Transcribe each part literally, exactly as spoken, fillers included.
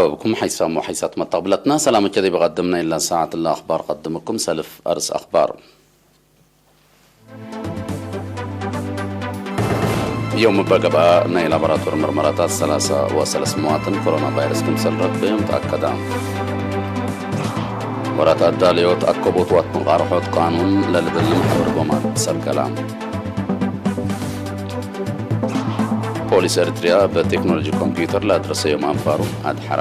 ሸባብኩም ሐይሳም ወሐይሳት መተቅብለትና ሰላምከ ዲብ ቀድምነ እለ ሰዓት እለ አኽባር ቀድምኩም ሰልፍ አርስ አኽባር። ዮም እበ ገብአ ናይ ላቦራቶር መርመራታት ሰላሳ ወሰለስ መዋጥን ኮሮና ቫይረስ ክምሰል ረክበዮም ተአከዳ። ወራት አዳለዮት አከቦት ወአትመቃርሖት ቃኑን ለልብል ለመሐበር ጎማት ሰልከላ። ፖሊስ ኤርትርያ በቴክኖሎጂ ኮምፒውተር ለአድረሰዮም አንፋሩ አድሐራ።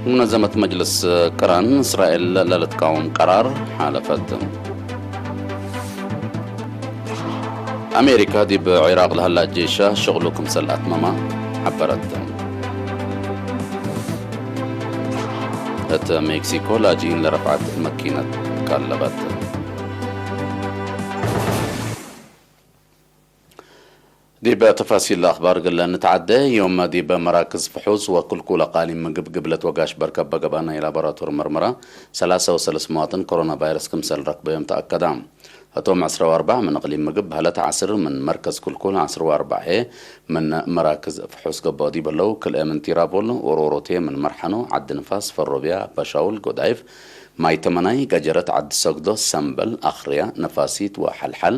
ሙነዘመት መጅልስ ቅራን እስራኤል ለልትቃወም ቀራር ሓለፈት። አሜሪካ ዲብ ዒራቅ ለሀላ ጄሻ ሽቅሉ ክምሰል አትመማ ሐበረት። እት ሜክሲኮ ላጅኢን ለረፍዐት መኪነት ቀለበት። ዲብ ተፋሲል ለአኽባር እግል ንትዓደ፣ ዮም ዲብ መራክዝ ፍሑስ ወክልኩል አቃሊም ምግብ ግብለት ወጋሽ በርከ እበ ገብአ ናይ ላቦራቶር መርመራ ሰላሳ ወሰለስ መዋጥን ኮሮና ቫይረስ ክምሰል ረክበዮም ተአከዳ። ህቶም ዕስራ ወአርበዕ ምን እቅሊም ምግብ በህለት ዐስር ምን መርከዝ ክልኩል፣ ዐስር ወአርበዕ ህዬ ምን መራክዝ ፍሑስ ገብኦ ዲብ ህለው፣ ክልኤ ምን ቲራቮል፣ ኦሮሮቴ ምን መርሐኖ፣ ዐዲ ንፋስ፣ ፈሮብያ፣ አባሻውል፣ ጎዳይፍ፣ ማይ ተመናይ፣ ገጀረት፣ ዐዲ ሰግዶ፣ ሰምበል፣ አክርያ፣ ነፋሲት ወሐልሐል፣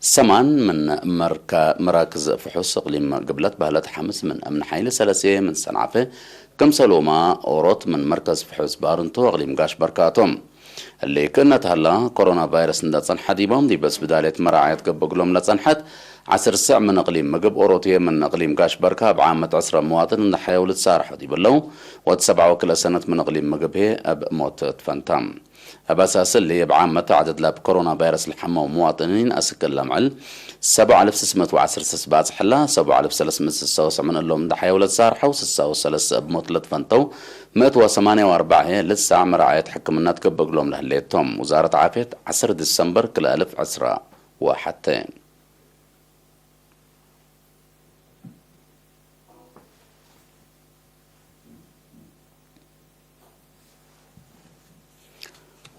ሰማን ምን መርከ-፣ መራክዝ ፍሑስ እቅሊም ግብለት በህለት ሐምስ ምን እምነ ሐይል ሰለሴ ምን ሰንዓፈ፣ ክምሰልሁመ ኦሮት ምን መርከዝ ፍሑስ ባርንቶ እቅሊም ጋሽ በርካቶም። እሊ ክእነ ተሀላ፣ ኮሮና ቫይረስ እንደ ጸንሐ ዲቦም ዲብ እስብዳልየት መራዓየት ገብእ እግሎም ለጸንሐት ዐስር ሰዕ ምን እቅሊም ምግብ ኦሮትየ ምን እቅሊም ጋሽ በርካ እብ ዓመት ዕስረ መዋጥን እንደ ሐየው ልትሳርሖ ዲብ ህለው፣ ወእት ሰብዓ ወክልኤ ሰነት ምን እቅሊም ምግብ ህዬ እብ ሞት ትፈንታ። እብ አሳስ እሊ፣ እብ ዓመት ዐደድ ለእብ ኮሮና ቫይረስ ለሐመው መዋጥኒን አስክ ለምዕል ሰብዓ አልፍ ስስ ምእት ወዐስር ስስ ባጽሕ ህላ፣ ሰብዓ አልፍ ሰለስ ምእት ስሳ ወሰብዕ ምን እሎም እንደ ሐየው ለትሳርሐው፣ ስሳ ወሰለስ እብ ሞት ለትፈንተው፣ ምእት ወሰማንያ ወአርበዕ ህዬ ልትሳዕ መራዓየት ሕክምና ትገብእ እግሎም ለህሌት ቶም። ውዛረት ዓፍየት፣ ዐስር ዲሰምበር ክልኤ አልፍ ዕስራ ወሐተ።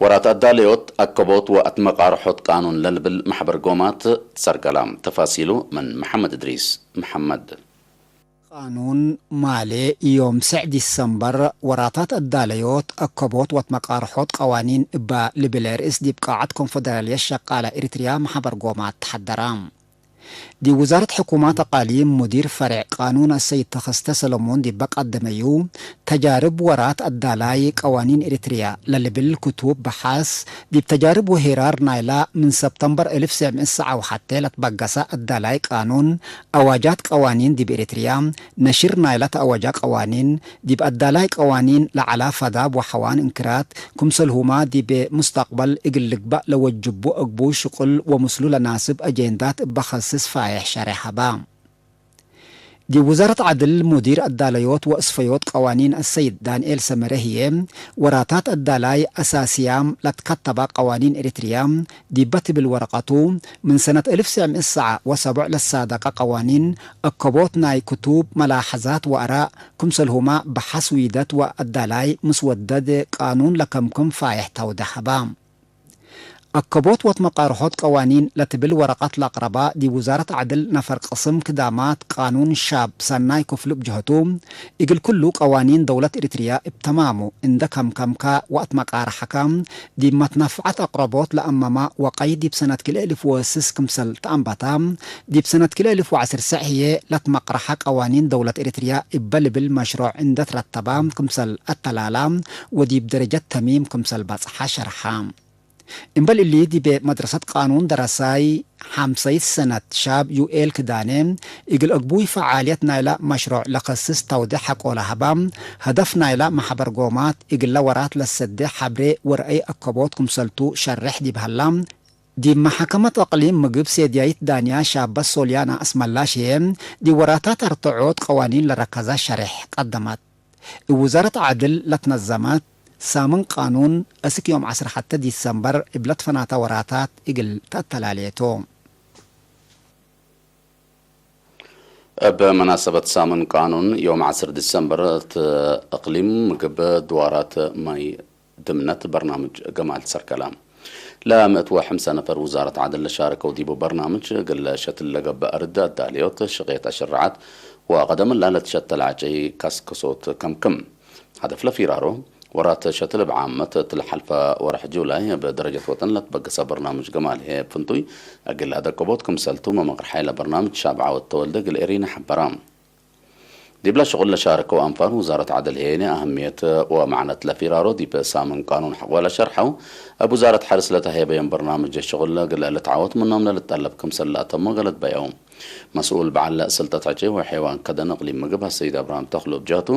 ወራት አዳለዮት አከቦት ወአትመቃርሖት ቃኑን ለልብል መሕበር ጎማት ትሰርገላ። ተፋሲሉ ምን መሐመድ እድሪስ መሐመድ። ቃኑን ማሌ ዮም ሰዕ ዲሰምበር ወራታት አዳለዮት አከቦት ወአትመቃርሖት ቀዋኒን እበ ልብል ርእስ ዲብ ቃዐት ኮንፈደራልየት ሸቃለ ኤሪትርያ መሕበር ጎማት ተሐደራ። ዲብ ውዛረት ሕኩማት አቃሊም ሙዲር ፈሬዕ ቃኑን አሰይድ ተኸስተ ሰለሞን ዲበ ቀደመዩ፣ ተጃርብ ወራት አዳላይ ቀዋኒን ኤሪትርያ ለልብል ክቱብ በሐስ፣ ዲብ ተጃርብ ወሄራር ናይላ ምን ሰብተምበር እልፍ ሰዕ ምእት ሰዓ ወሐቴ ለትበገሰ አዳላይ ቃኑን፣ አዋጃት ቀዋኒን ዲብ ኤሪትርያ፣ ነሽር ናይላ ተአወጃ ቀዋኒን፣ ዲብ አዳላይ ቀዋኒን ለዐላ ፈዳብ ወሐዋን እንክራት፣ ክምሰልሁማ ዲብ ሙስተቅበል እግል ልግበእ ለወጅቡ እግቡ ሽቁል ወምስሉ ለናስብ አጄንዳት እበ ከስስ ፋዬሕ ሸሬሕ ሀባ። ዲብ ውዛረት ዐድል ሙዲር አዳለዮት ወእስፈዮት ቀዋኒን አሰይድ ዳንኤል ሰመረ ህዬ፣ ወራታት አዳላይ አሳስያም ለትከተባ ቀዋኒን ኤሪትርያ ዲበ ትብል ወረቀቱ፣ ምን ሰነት እልፍ ሰዕ ምእት ሰዓ ወሰቡዕ ለሳደቀ ቀዋኒን፣ አከቦት ናይ ክቱብ፣ መላሐዛት ወአራእ፣ ክምሰልሁማ በሐስ ዊደት ወአዳላይ ምስወደድ ቃኑን ለከምክም ፋዬሕ ተውደሕ ሀባ። አከቦት ወትመቃርሖት ቀዋኒን ለትብል ወረቀት ለአቅረባ ዲብ ውዛረት ዐድል ነፈር ቅስም ክዳማት ቃኑን ሻብ ሰናይ ክፍሉ እብ ጀህቱ፣ እግል ክሉ ቀዋኒን ደውለት ኤሪትርያ እብ ተማሙ እንደ ከምከምካ ወአትመቃርሐካ፣ ዲብ መትነፍዐት አቅረቦት ለአመማ ወቀይ ዲብ ሰነት ክልኤ እልፍ ወስስ ክምሰል ተአንበታ፣ ዲብ ሰነት ክልኤ እልፍ ወዐስር ሰዕ ህዬ ለትመቅረሐ ቀዋኒን ደውለት ኤሪትርያ እበ ልብል መሽሮዕ እንደ ትረተባ ክምሰል አተላላ ወዲብ ደረጀት ተሚም ክምሰል በጽሐ ሸርሐ። እምበል እሊ፣ ዲብ መድረሰት ቃኑን ደረሳይ ሐምሰይት ሰነት ሻብ ዩኤል ክዳኔ፣ እግል አግቡይ ፈዓልየት ናይላ መሽሮዕ ለከስስ ተውዴሕ ሐቆለ ሀባ። ሀደፍ ናይላ መሐበር ጎማት፣ እግለ ወራት ለሰዴ ሐብሬ ወረአይ አከቦት ክምሰልቱ ሸሬሕ ዲብ ሀላ፣ ዲብ መሐከመት እቅሊም ምግብ ሴድያይት ዳንያ ሻበት ሶልያና አስመላሽ ህዬ፣ ዲብ ወራታት አርትዖት ቀዋኒን ለረከዘ ሸሬሕ ቀደመት። እብ ውዛረት ዐድል ለትነዘመት ሳምን ቃኑን፣ አስክ ዮም ዐስር ሐተ ዲሰምበር እብ ለትፈናተ ወራታት እግል ተአተላሌ ቱ። እብ መናሰበት ሳምን ቃኑን ዮም ዐስር ዲሰምበር እት እቅሊም ምግብ ድዋራት ማይ ድምነት በርናምጅ ገማል ሰርገላ። ለምእት ወሐምሰ ነፈር ውዛረት ዐድል ለሻረከው ዲቡ በርናምጅ፣ እግል ሸትል ለገብእ አርድ አዳልዮት፣ ሽቄት አሸረዓት ወቀደም እላ ለትሸተል ዐጨይ ከስክሶት ከምክም። ሀደፍ ለፊራሮ ወራት ሸትል እብ ዓመት እት ለሐልፈ ወርሕ ጁላይ እብ ደረጀት ወጠን ለትበገሰ በርናምጅ ገማልሄ ፍንቱይ እግል አደቀቦት ክምሰልቱ መመቅርሓይ ለበርናምጅ ሻብ ዓወት ተወልደ እግል ኤሪነ ሐበራ። ዲብለ ሽቁል ለሻረከው አንፋር ውዛረት ዐድል ህዬነ አህምየት ወመዕነት ለፊራሮ ዲብ ሳምን ቃኑን ሐቆ ለሸርሐው፣ እብ ውዛረት ሐርስ ለተሀየበዮም በርናምጅ ሽቁል እግል ልትዓወት ምኖም ለልትጠለብ ክምሰል ለአተሞ ገለድ በየው። መስኡል በዐል ስልጠት ዐጨይ ወሐይዋን ከደን እቅሊም ምግብ አሰይድ አብርሃም ተክሉ እብ ጀህቱ፣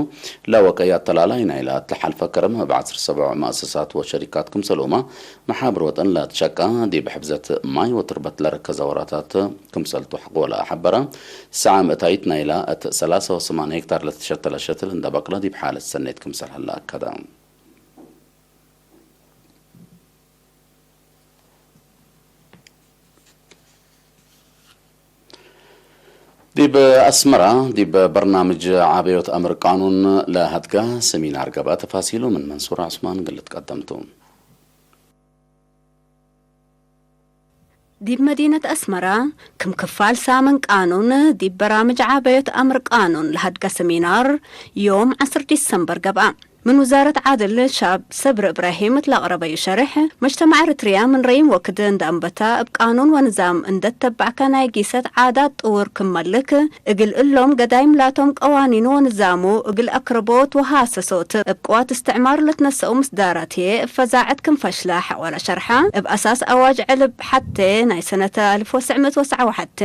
ለወቀይ አተላላይ ናይለ እት ለሐልፈ ከረም እብ ዐስር ሰብዕ መአሰሳት ወሸሪካት ክምሰልሁመ መሓብር ወጠን ለትሸቃ ዲብ ሕፍዘት ማይ ወትርበት ለረከዘ ወራታት ክምሰልቱ ሐቆ ለሐበረ፣ ሰዓም እታይት ናይላ እት ሰላሳ ወሰማንያ ሄክታር ለትሸተለ ሸትል እንደ በቅለ ዲብ ሓለት ሰኔት ክምሰል ሀለ አከደ። ዲብ አስመራ፣ ዲብ በርናምጅ ዓበዮት አምር ቃኑን ለሀድጋ ሰሚናር ገብአ። ተፋሲሉ ምን መንሱር ዑስማን እግል ልትቀደም ቱ። ዲብ መዲነት አስመራ፣ ክም ክፋል ሳምን ቃኑን፣ ዲብ በራምጅ ዓበዮት አምር ቃኑን ለሀድገ ሰሚናር፣ ዮም ዐስር ዲሰምበር ገብአ። ምን ውዛረት ዐድል ሻብ ሰብሪ እብራሂም እት ለአቅረበዩ ሸርሕ፣ መጅተማዕ ኤረትርያ ምን ረይም ወክድ እንደ አንበታ፣ እብ ቃኑን ወንዛም እንደ ተበዕከ ናይ ጊሰት ዓዳት ጥውር ክም መልክ፣ እግል እሎም ገዳይም ላቶም ቀዋኒኑ ወንዛሙ እግል አክረቦት ወሃሰሶት እብ ቅዋት እስትዕማር ለትነሰኡ ምስዳራት ህዬ እብ ፈዛዐት ክም ፈሽለ ሐቆለ ሸርሐ። እብ አሳስ አዋጅ ዕልብ ሐቴ ናይ ሰነት አልፍ ወትሰዕ ምእት ወትስዓ ወሐቴ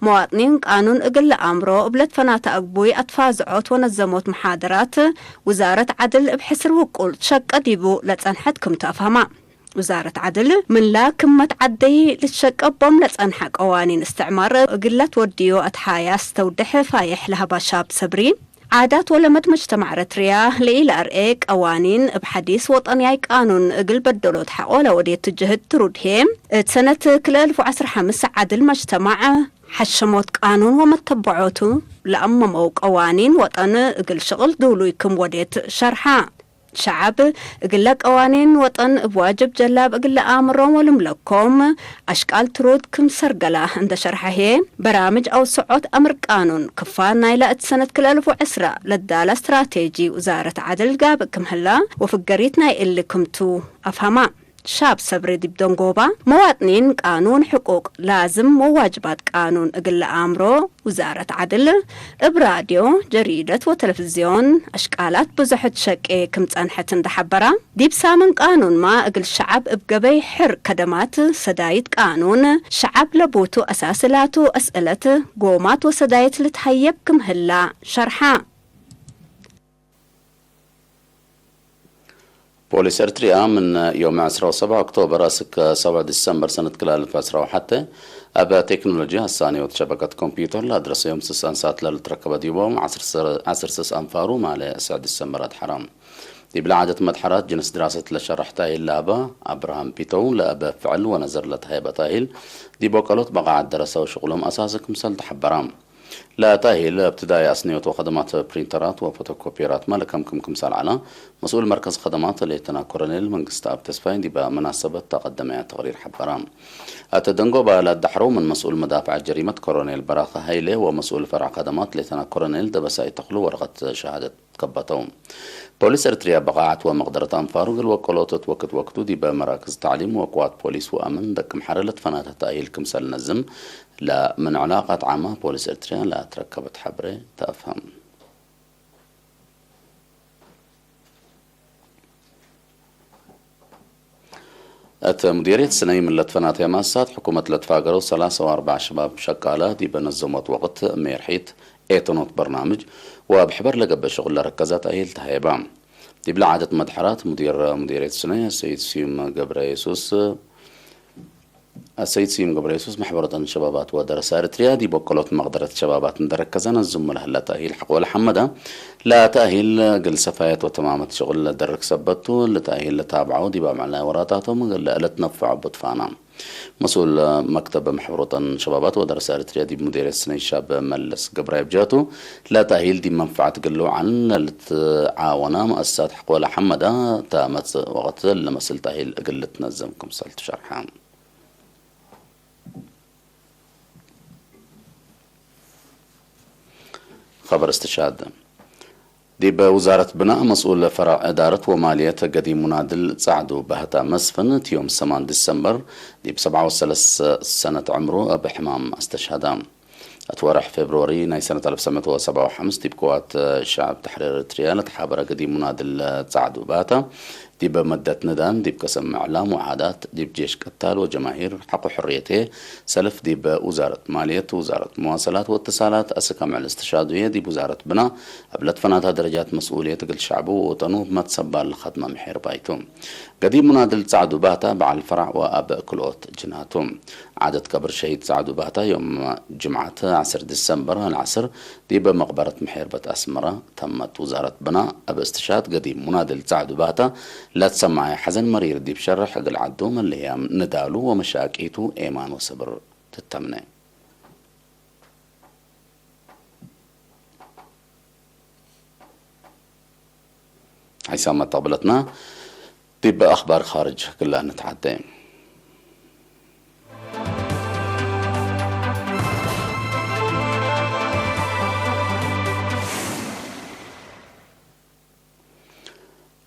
መዋጥኒን ቃኑን እግል ለአምሮ እብ ለትፈናተ አግቡይ አትፋዝዖት ወነዘሞት መሓደራት ውዛረት ዐድል እብ ሕስር ውቁል ትሸቀ ዲቡ ለጸንሐት ክም ቱ አፍሀማ። ውዛረት ዐድል፣ ምንላ ክመት ዐደይ ልትሸቀቦም ለጸንሐ ቀዋኒን እስትዕማር እግል ለትወድዮ አትሓያስ ተውድሕ ፋይሕ ለሀባ ሻብ ሰብሪ፣ ዓዳት ወለመድ መጅተማዕ ኤረትርያ ለኢለአርኤ ቀዋኒን እብ ሐዲስ ወጠንያይ ቃኑን እግል በደሎት ሐቆ ለወዴት ጅህድ ትሩድ ህዬ፣ እት ሰነት ክልኤ አልፍ ወዐስር ሐምስ ዐድል መጅተማዕ ሐሸሞት ቃኑን ወመተበዖቱ ለአመመው ቀዋኒን ወጠን እግል ሽቅል ዱሉይ ክም ወዴት ሸርሐ። ሸዐብ እግለ ቀዋኒን ወጠን እብ ዋጅብ ጀላብ እግለ አምሮም ወልምለኮም አሽቃል ትሩድ ክም ሰርገላ እንደ ሸርሐ ህዬ፣ በራምጅ አውስዖት አምር ቃኑን ክፋል ናይለ እት ሰነት ክልኤ አልፍ ወዐስራ ለዳለ እስትራቴጂ ውዛረት ዐድል ጋብእ ክም ህላ ወፍገሪት ናይ እሊ ክም ቱ አፍሀማ። ሻብ ሰብሪ ዲብ ደንጎባ መዋጥኒን ቃኑን ሕቁቅ ላዝም ወዋጅባት ቃኑን እግለ አምሮ፣ ውዛረት ዐድል እብ ራድዮ፣ ጀሪደት ወተለፍዝዮን አሽቃላት ብዞሕ ትሸቄ ክም ጸንሐት እንደ ሐበራ፣ ዲብ ሳምን ቃኑንማ እግል ሸዐብ እብ ገበይ ሕር ከደማት ሰዳይት ቃኑን ሸዐብ ለቦቱ አሳሲ ላቱ አስእለት ጎማት ወሰዳይት ልትሀየብ ክም ህላ ሸርሐ። ፖሊስ ኤርትርያ ምን ዮም ዕስራ ወሰብዓ ኦክቶበር አስክ ሰብዓ ዲሰምበር ሰነት ክልኤ አልፍ ዕስራ ወሐቴ፣ እብ ቴክኖሎጂ ሐሳንዮት ሸበከት ኮምፒዩተር ለአድረሰዮም ስስ አንሳት ለልትረከበ ዲቦም ዐስር ስስ አንፋሩ ማሌ እስዕ ዲሰምበር አድሐረ። ዲብለ ዓደት መድሐራት ጅንስ ድራሰት ለሸረሕ ተአሂል ለሀበ አብርሃም ፒቶው፣ ለእበ ፍዕል ወነዘር ለተሀየበ ተአሂል ዲብ ወቀሎት በቃዐት ደረሰ ወሽቅሎም አሳሲ ክምሰል ተሐበረ። ለተአሂል እብትዳኢ አስንዮት ወከደማት ፕሪንተራት ወፎቶኮፒየራትመ ለከምክም ክምሰል ዐለ፣ መስኡል መርከዝ ከደማት ሌተና ኮሎኔል መንግስተአብ ተስፋይ ዲበ መናሰበት ተቀደመ ተቅሪር ሐበረ። እት ደንጎበ ለአዳሕረው ምን መስኡል መዳፍዐት ጀሪመት ኮሎኔል በራኸ ሀይሌ ወመስኡል ፈርዕ ከደማት ሌተና ኮሎኔል ደበሳይ ተክሉ ወረቀት ሸሃደት ከበተው። ፖሊስ ኤርትርያ በቃዐት ወመቅደረት አንፋሩ እግል ወቀሎት እት ወክድ ወክዱ ዲበ መራክዝ ተዕሊም ወቅዋት ፖሊስ ወአምን ደቅምሐረ ለትፈናተ ተአሂል ክምሰል ነዝም ለምን ዕላቃት ዓመ ፖሊስ ኤርትርያ ለአትረከበት ሐብሬ ተአፍሀም። እት ሙዲርየት ስነይ ምን ለትፈናተየ መአሰሳት ሕኩመት ለትፋገረው ሰላሳ ወአርበዕ ሸባብ ሸቃለ ዲበ ነዘሞት ወቅት ሜርሒት ኤተኖት በርናምጅ ወእብ ሕበር ለገብእ ሽቁል ለረከዘ ተአሂል ተሀየበ። ዲብለ ዓደት መድሐራት ሙዲር ሙዲርየት ስነይ ሰይድ ስዩም ገብረ የሱስ አሰይድ ስዩም ገብረየሱስ፣ መሕበረተን ሸባባት ወደረሰ ኤረትርያ ዲብ ወከሎት መቅደረት ሸባባት እንዴ ረከዘ፣ ነዝሙ ለህለ ተእሂል ሐቆለ ሐመደ፣ ለተእሂል እግል ሰፋየት ወተማመት ሽቁል ለደርክ ሰበት ቱ፣ ለተእሂል ለታብዐው ዲብ አምዕል ናይ ወራታቶም እግል ለትነፈዖ ብትፋና። መስኡል መክተብ መሕበሮተን ሸባባት ወደረሰ ኤረትርያ ዲብ ሙዴርየት ስነይ ሻብ መለስ ገብራይ ብጀቱ፣ ለተእሂል ዲብ መንፈዐት እግል ልውዓል ለልትዓወና መአሰሳት ሐቆለ ሐመደ፣ እተ መጽእ ወቅት ለመስል ተእሂል እግል ልትነዘም ክምሰል ቱ ሸርሐ። ኸበር እስትሻድ። ዲብ ውዛረት ብናእ መስኡል ፈረዕ እዳረት ወማልየት ገዲም ሙናድል ጸዕዱ ባህታ መስፍን፣ እት ዮም ሰማን ዲሰምበር ዲብ ሰብዓ ወሰለስ ሰነት ዕምሩ እብ ሕማም አስተሽሀደ። እት ወርሕ ፌብርወሪ ናይ ሰነት አልፍ ወትሰዕ ምእት ወሰብዓ ወሐምስ ዲብ ቅዋት ሸዐብ ተሕሪር ኤረትርያ ለተሓበረ ገዲም ሙናድል ጸዕዱ ባህታ፣ ዲብ መደት ንዳል፣ ዲብ ቅስም እዕላም ወዓዳት፣ ዲብ ጄሽ ቅታል ወጀማሂር ሐቆ ሕርየት ህዬ፣ ሰልፍ ዲብ ውዛረት ማልየት፣ ውዛረት መዋሰላት ወእትሳላት፣ አስክ አምዕል እስትሻዱ ህዬ ዲብ ውዛረት ብናእ እብ ለትፈናታ ደረጃት መስኡልየት እግል ሸዕቡ ወወጠኑ እብ መትሰባል ለከድመ ምሔርባይ ቱ። ገዲም ሙናድል ጸዕዱ ባህታ በዐል ፈረዕ ወአብ ክልኦት ጅናቱ። ዓደት ቀብር ሸሂድ ጸዕዱ ባህታ ዮም ጅምዓት ዐስር ዲሰምበር ለዐስር ዲብ መቅበረት ምሔርበት አስመረ፣ ተመት። ውዛረት ብናእ እብ እስትሻድ ገዲም ሙናድል ጸዕዱ ባህታ ለትሰመዐ ሐዘን መሪር ዲብ ሸርሕ፣ እግል ዐዱ መለህያም ንዳሉ ወመሻቂቱ ኤማን ወሰብር ትተምነ። ሐይሳም መተቅብለትና ዲብ አኽባር ኻርጅ ክላ ንትዓዴ።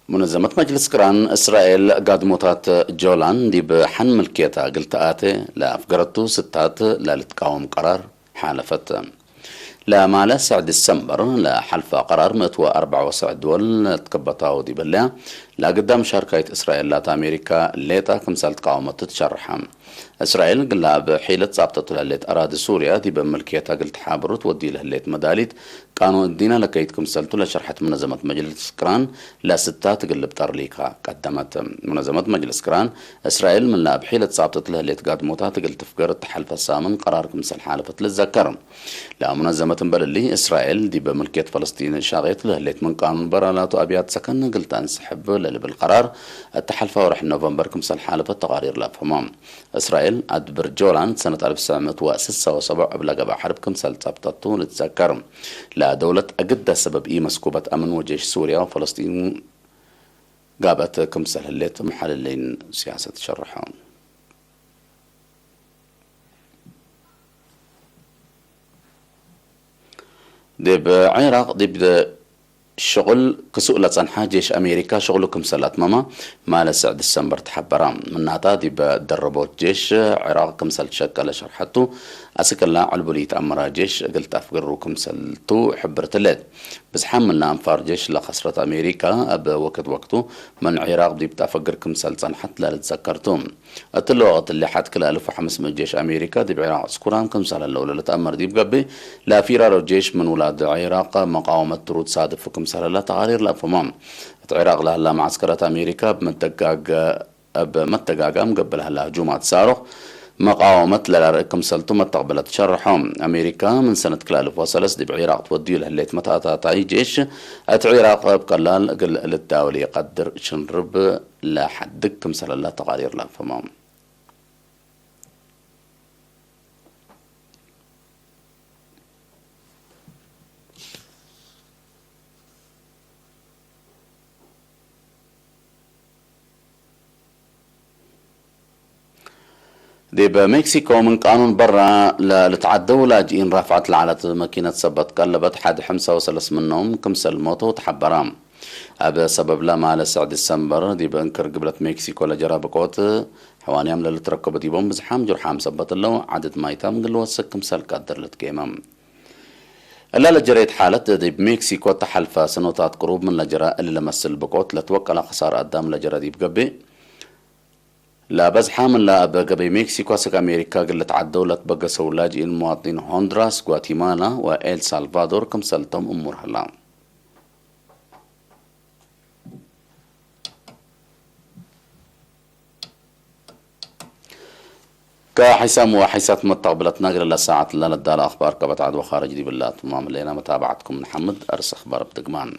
ሙነዘመት መጅልስ ቅራን፣ እስራኤል ጋድሞታት ጆላን ዲብ ሐን ምልክየታ እግል ተአቴ ለአፍገረቱ ስታት ለልትቃወም ቀራር ሓለፈት። ለማለ ሰዕ ዲሰምበር ለሐልፈ ቀራር ምእት ወአርበዕ ወሰዕ ድወል ለትከበታው ዲብ ህለያ፣ ለአግዳም ሻርካይት እስራኤል ላተ አሜሪካ ሌጣ ክምሰል ትቃወመቱ ትሸርሐ። እስራኤል እግላ እብ ሒለት ጻብጠቱ ለህሌት አራዲ ሱርያ ዲብ ምልክየታ እግል ተሓብሩ ትወድዩ ለህሌት መዳሊት ቃኑን እዲነ ለከይት ክምሰልቱ ለሸርሐት ሙነዘመት መጅልስ ቅራን ለስታት እግል ልብጠር ሊካ ቀደመት። ሙነዘመት መጅልስ ቅራን፣ እስራኤል ምንለ እብ ሒለት ጻብጠት ለህሌት ጋድሞታት እግል ትፍገር እተ ሐልፈ ሳምን ቀራር ክምሰል ሓለፈት ልዘከር። ለሙነዘመት እምበል እሊ፣ እስራኤል ዲብ ምልክየት ፈለስጢን ሻቄት ለህሌት ምን ቃኑን በራላቱ አብያት ሰከን እግል ተንሰሕብ ለልብል ቀራር እተ ሐልፈ ወርሕ ኖቨምበር ክምሰል ሓለፈት ተቃሪር ለአፍህሞ። እስራኤል አድብር ጆላን ሰነት አልፍ ወትሰዕ ምእት ወስሳ ወሰቡዕ እብ ለገብአ ሐርብ ክምሰል ጸብጠቱ ልትዘከር። ለደውለት አግደ ሰበብ ኢመስኩበት አምን ወጄሽ ሱርያ ወፈለስጢን ጋብአት ክምሰል ህሌት መሐልሊን ሲያሰት ሸርሐው። ዲብ ዒራቅ ዲብ ሽቁል ክሱእ ለጸንሐ ጄሽ አሜሪካ ሽቅሉ ክምሰል አትመመ ማለ ሰዕ ዲሰምበር ተሐበረ። ምናተ ዲብ ደረቦት ጄሽ ዒራቅ ክምሰል ትሸቀለ ሸርሐቱ፣ አስክ እላ ዕልቡል ኢተአመረ ጄሽ እግል ተአፍግሩ ክምሰልቱ ሕብርት ህሌት። ብዝሓም ምነ አንፋር ጄሽ ለከስረት አሜሪካ እብ ወክድ ወክቱ ምን ዒራቅ ዲብ ተአፈግር ክምሰል ጸንሐት ለልትዘከር ቱ። እትሊ ወቅት እሊ ሐት ክልኤ አልፍ ወሐምስ ምእት ጄሽ አሜሪካ ዲብ ዒራቅ ዕስኩራም ክምሰል ህለው ለልትአመር ዲብ ገብእ፣ ለፊራሮ ጄሽ ምን ውላድ ዒራቅ መቃወመት ትሩድ ሳድፍ ክምሰል ህለ ተቃሪር ለአፍህሞ። እት ዒራቅ ለህላ መዐስከራት አሜሪካ እብ መደጋግ-፣ እብ መተጋጋም ገብእ ለህላ ህጁማት ሳሩክ መቃወመት ለላርእ ክምሰልቱ መተቅብለት ሸርሖ። አሜሪካ ምን ሰነት ክልኤ አልፍ ወሰለስ ዲብ ዒራቅ ትወድዩ ለህሌት መትአታታይ ጄሽ እት ዒራቅ እብ ቀላል እግል ልዳወል ኢቀድር ሽንርብ ለሐድግ ክምሰል ህለ ተቃሪር ለአፍህሞ። ዲብ ሜክሲኮ ምን ቃኑን በራ ለልትዓደው ላጅኢን ራፍዐት ለዐለት መኪነት ሰበት ቀለበት ሐድ ሕምሳ ወሰለስ ምኖም ክምሰል ሞተው ተሐበረ። እብ ሰበብለ ማለ ሰዕ ዲሰምበር ዲብ እንክር ግብለት ሜክሲኮ ለጀረ ብቆት ሐዋንያም ለልትረከቡ ዲቦም ብዝሓም ጅሩሓም ሰበት እለው፣ ዐድድ ማይታም እግል ልወስክ ክምሰል ቀድር ልትጌመ። እለ ለጀሬት ሓለት ዲብ ሜክሲኮ እተ ሐልፈ ሰኖታት ቅሩብ ምን ለጀረ እሊ ለመስል ብቆት ለትወቀለ ክሳር አዳም ለጀረ ዲብ ገብእ፣ ለበዝሓም እለ እብ ገበይ ሜክሲኮ አስክ አሜሪካ እግል ልትዓደው ለትበገሰው ላጅኢን ሙዋጥኒን ሆንዱራስ፣ ጓቲማላ ወኤል ሳልቫዶር ክምሰልቶም እሙር ሀላ። ከሐይሳም ወሐይሳት መተቅብለትነ እግለ ለሳዐት ለለዳለ አኽባር ከበትዐት ወኻርጅ ዲብለ አትማም ህሌነ። መታብዐትኩም እንሐምድ። አርስ አኽባር እብ ድግማን።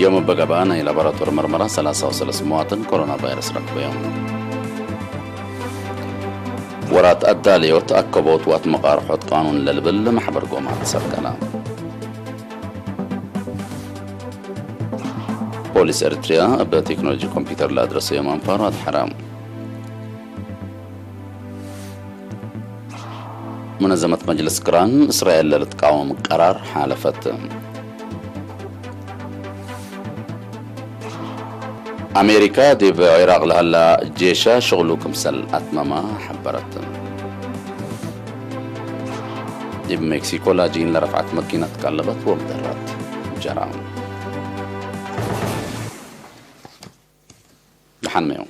ዮም እበ ገብአ ናይ ላቦራቶሪ መርመራ ሰላሳ ወሰለስ መዋጥን ኮሮና ቫይረስ ረክበዮም። ወራት አዳልዮት አከቦት ወአትመቃርሖት ቃኑን ለልብል መሕበር ጎማት ሰርከላ። ፖሊስ ኤርትርያ እብ ቴክኖሎጂ ኮምፒውተር ለአድረሰዮም አንፋር አድሐረ። ሙነዘመት መጅልስ ቅራን እስራኤል ለልትቃወም ቀራር ሓለፈት። አሜሪካ ዲብ ዒራቅ ለሀላ ጄሻ ሽቅሉ ክምሰል አትመመ ሐበረት። ዲብ ሜክሲኮ ላጅኢን ለረፍዐት መኪነት ቀለበት ወምደረት ጀራ። ደሐንመዩ።